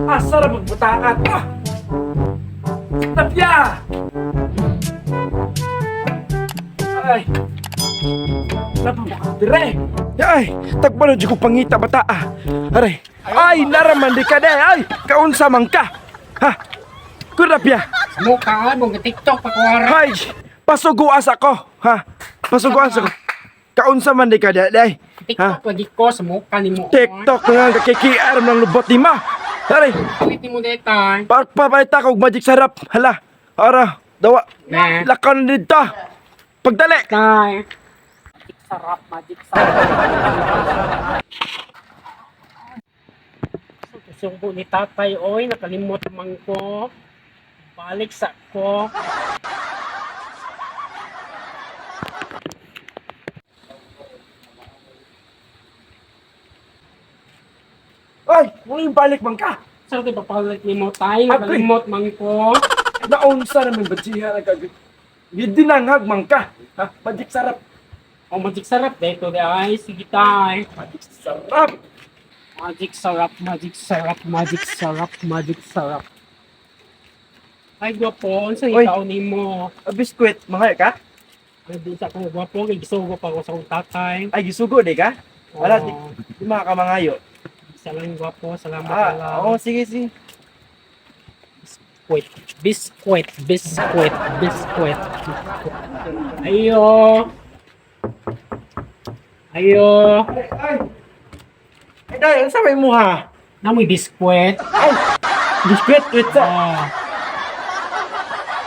Asa ra magbutakat? Ah! Tapya! Ay! Napapakatire! Ay! Tagpano di ko pangita bata ah! Aray! Ay! Naraman di ka de! Ay! Kaunsa man ka! Ha? Kurapya! Mukha mo TikTok pa ko ara. Hay! Pasuguas ako! Ha? Pasuguas ako! Kaunsa man di ka de! Ay! Ha? TikTok lagi ko sa mukha nimo. TikTok nga kakikiar ng lubot ni ma! Aray! Palit nimo deta. Pagpapalita ko og magic sarap! Hala! Ara! Dawa! Na. Lakaw na dito! Pagdali! Tay. Magic sarap, magic sarap. Subo ni tatay, oy, nakalimot man ko. Balik sa ko. Ay! Muna balik man ka! Sa di ba palit nimo tay, Agoy. nakalimot man ko. Naunsa naman ba siya nagkagod? Gidinanghag man ka! Ha? Magic sarap! O magic sarap dito di ay, sige tay. Magic sarap! Magic sarap, magic sarap, magic sarap, magic sarap. Ay, gwapo, unsa Oy. ikaw nimo? A biskwit, mga ka? Ay, di sa akong gwapo, kay gisugo pa ako sa akong tatay. Ay, gisugo di ka? Wala, Oo. di mga kamangayo. Isa lang gwapo, salamat Ah, lang. oo, sige, sige. Biskwit, biskwit, biskwit, biskwit. Ayo. Ayo. Ay! Ay! Ay, dahil, ano sa may muha? Namoy biskwit. Ay! Biskwit, wait sa... Oh,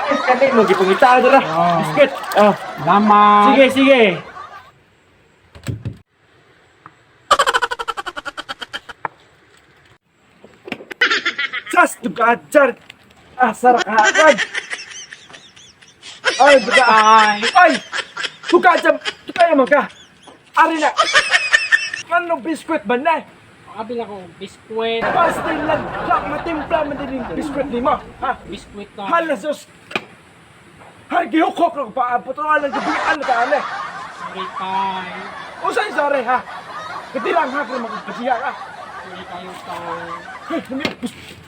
Ay, kani mo, gipangita dara. Oo. Biskwit! Oh, salamat. sige, sige. Sas, dugadjar! Ah, sarakakad! Ay, buka! Bye. Ay! Dugadjar! Dugaya man ka! Ari na! Ano biskwit ba na? Abi lang ko biskwit. Pastil lang! Lak, matimpla man din yung biskwit ni mo! Ha? Biskwit na. Hala sus! Hay, gihukok na ko paabot. Ano lang, gabian na ka, ale. Sorry tay. Usay, sorry, ha? Katilang ha, kung magpasiya ka. Sorry kayo tay. Hey, nami-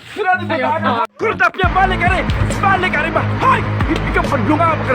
Sira din ba ka? Kurtap niya, balik ka rin! Balik ka rin ba? Hay! Ikaw, padlunga ka.